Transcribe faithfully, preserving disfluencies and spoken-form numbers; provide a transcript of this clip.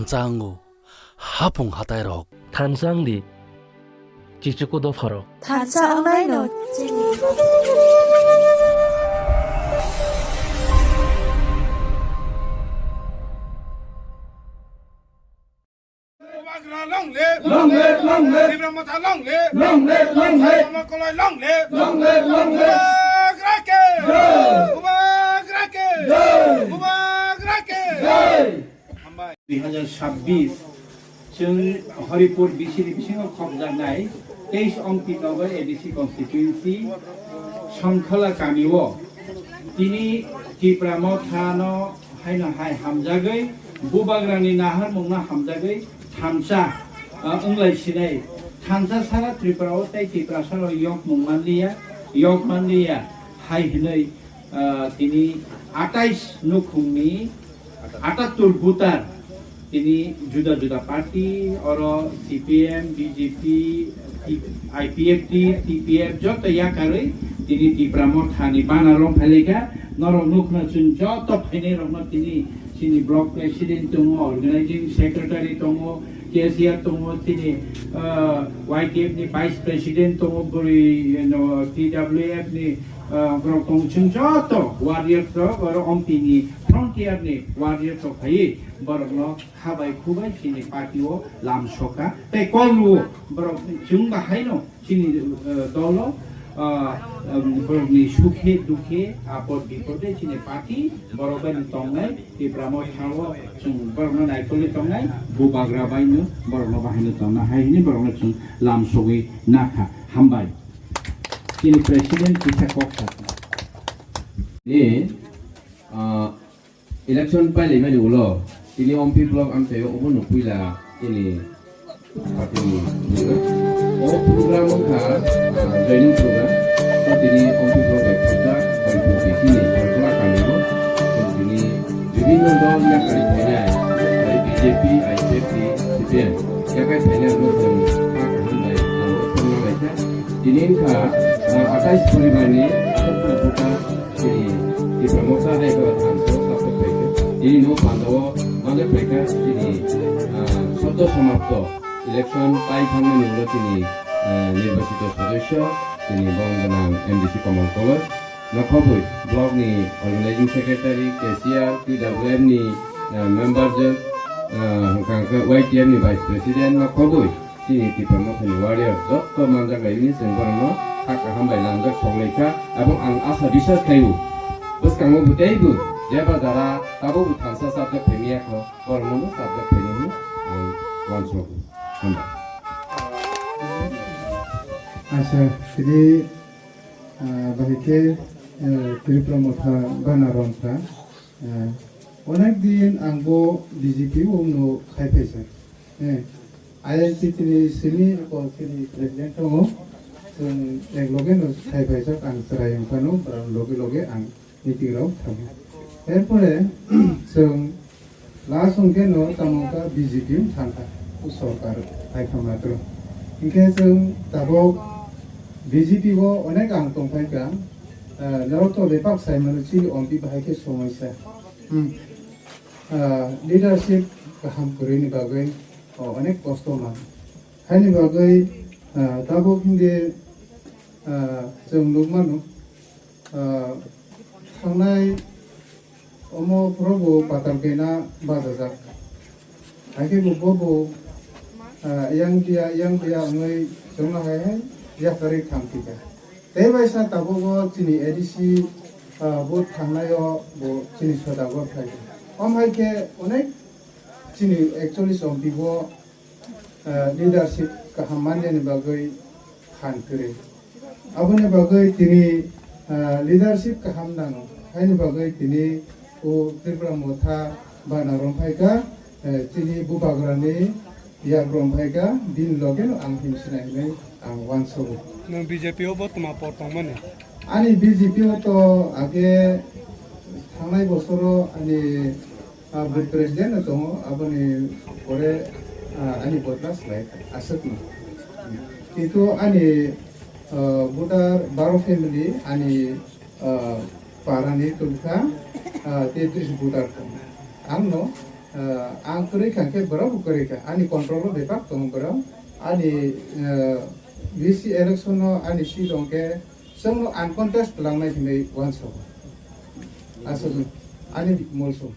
Chango, hapung hatairok. Thansa wngdi, chichuku dopharok. Thansa wngnaino chini. Bubagra long live! Long live, long live! Tipra Motha long live! Long live, long live! Thansa Kamal Koloi long live! Long live, long live! Bubagra ke! Jai! Bubagra ke! Jai! Bubagra ke! Jai! Hambai. Dui hazar chabbish, chwng Horipur B C ni bisingo khopjaknai teis Ompi Nagar A D C constituency Songkhola kamio tini Tipra Mothano haino hai hamjagwi, Bubagrani naharmungno hamjagwi thansa, ah, wnglai sinai. Thansa sara Tripura o tei Tiprasa rok yokmung manliya, yok manliya hai hinwi, ah, tini atais nukhungni atattur voter tini juda juda party, oro C P M, B J P, I P F T, T P F joto yakarwi tini Tipra Mothani banner rok phailika. Norok nukna chwng joto phainai rokno tini chini block president tongo, organizing secretary tongo, cashier tongo, tini, ah, Y T F ni vice president tongo, bwrwi, you know, T W F ni, ah, borok tongo. Chwng joto warriors rok, oro Ompi ni frontier ni warriors rok phaiwi borokno khabai khubai chini party o lam soka tei kol rwo borok chwng bahaino chini, eh, dolo, ah, um, borokni sukhe dukhe apod bipode chini party borok bai tongnai Tipra Motha o chwng borokno naikolwi tongnai Bubagra baino borokno bahaino tongna hai hwnwi borokno chwng lam sogwi nakha. Hambai. Chini president kisa kok sakha. Ni, ah, Election pailaimani ulo tini Ompi block amchaio obono puila tini party ni program. O program wngkha, ah, joining program. O tini Ompi block bai khajak bai phuti chini Songkhola kamio. Chwng tini bibinno dol yakarwi phainai, bai B J P, I P F T, C P M yakarwi phainai, obo chwng kha kaham bai ang thangna bai kha. Tini wngkha, ah, atais poribar ni atattur voter. Chini Tipra Motha hai khe thansa o support khaikha. Chini no panda o manjak khaikha chini, ah, soddo somapto election pai thangmani ulo chini, ah, nirbachito sodosyo chini borong gwnang M D C Kamal Koloi. Nokhobwi block ni organizing secretary, cashier, T W M ni, ah, member je, ah, hwnkha hwnkhe Y T M ni vice president nokhobwi. Chini Tipra Mothani warrior jotto manjak laini chwng borokno kha kaham bai lamjak soglaikha, ebong ang asa biswas khlaio bwskango bo teibo jeba jara tabukbo thansa chapjak phaimiyakho, borokno bo chapjak phainai hwnwi ang uansugo. Hambai. Acha, tini, ah, bahai khe, eh, Tipra Motha bana romkha. Eh, onek din ang bo B J P o no khai phaisa. Eh, I N C T ni simi ko sini president tongo. Chwng ek loge no khai phaisa ang chwrai wngphano, borok loge loge ang meeting rok thango. Erpore chwng last wngkhe no tamo wngkha B J P wng thangkha, o sorkar hai kha matro. Hinkhe chwng tabok B J P o onek ang tongphaikha, eh, norok to bepak sai mano chini ompi bahai khe somoisa. Hmm. Ah, leadership kaham kwrwini bagwi, oh, onek kosto man. Haini bagwi, ah, tabuk hindi, ah, chwng nukmano, ah, thangnai omo phorobo patal kaina bajajak. Haikhe bo bobo, ah, yang dia, yang dia wngwi chwngno hai hai yakarwi thangphikha. Tei bai sa tabuk o chini A D C, ah, bo thangnai o bo chini soda bo phaikha. Om hai khe onek chini ekchollis ompi bo, ah, leadership kaham manjani bagwi phan kwrwi. Aboni bagwi tini, ah, leadership kaham nango. Haini bagwi tini o Tripura Motha bana romphaikha, eh, chini bubagrani yak romphaikha, bini logeno ang himsinai hinwi ang uansugo. Nwng B J P o bo twma por tongmani? Ani B J P o to age thangnai bosoro ani, ah, booth president no tongo, aboni pore, ah, ani vote last lai aswkno. Kintu ani, ah, voter baro family ani, ah, parani tongkha, ah, tetris voter tongo. Angno Ah, ang kwrwi kha khe borok bo kwrwi kha. Ani control o bebak tongo borok. Ani, ah, V C election no ani seat hwnkhe chwngno uncontest langnai hinwi uansukha. Aswk ani mulsuk.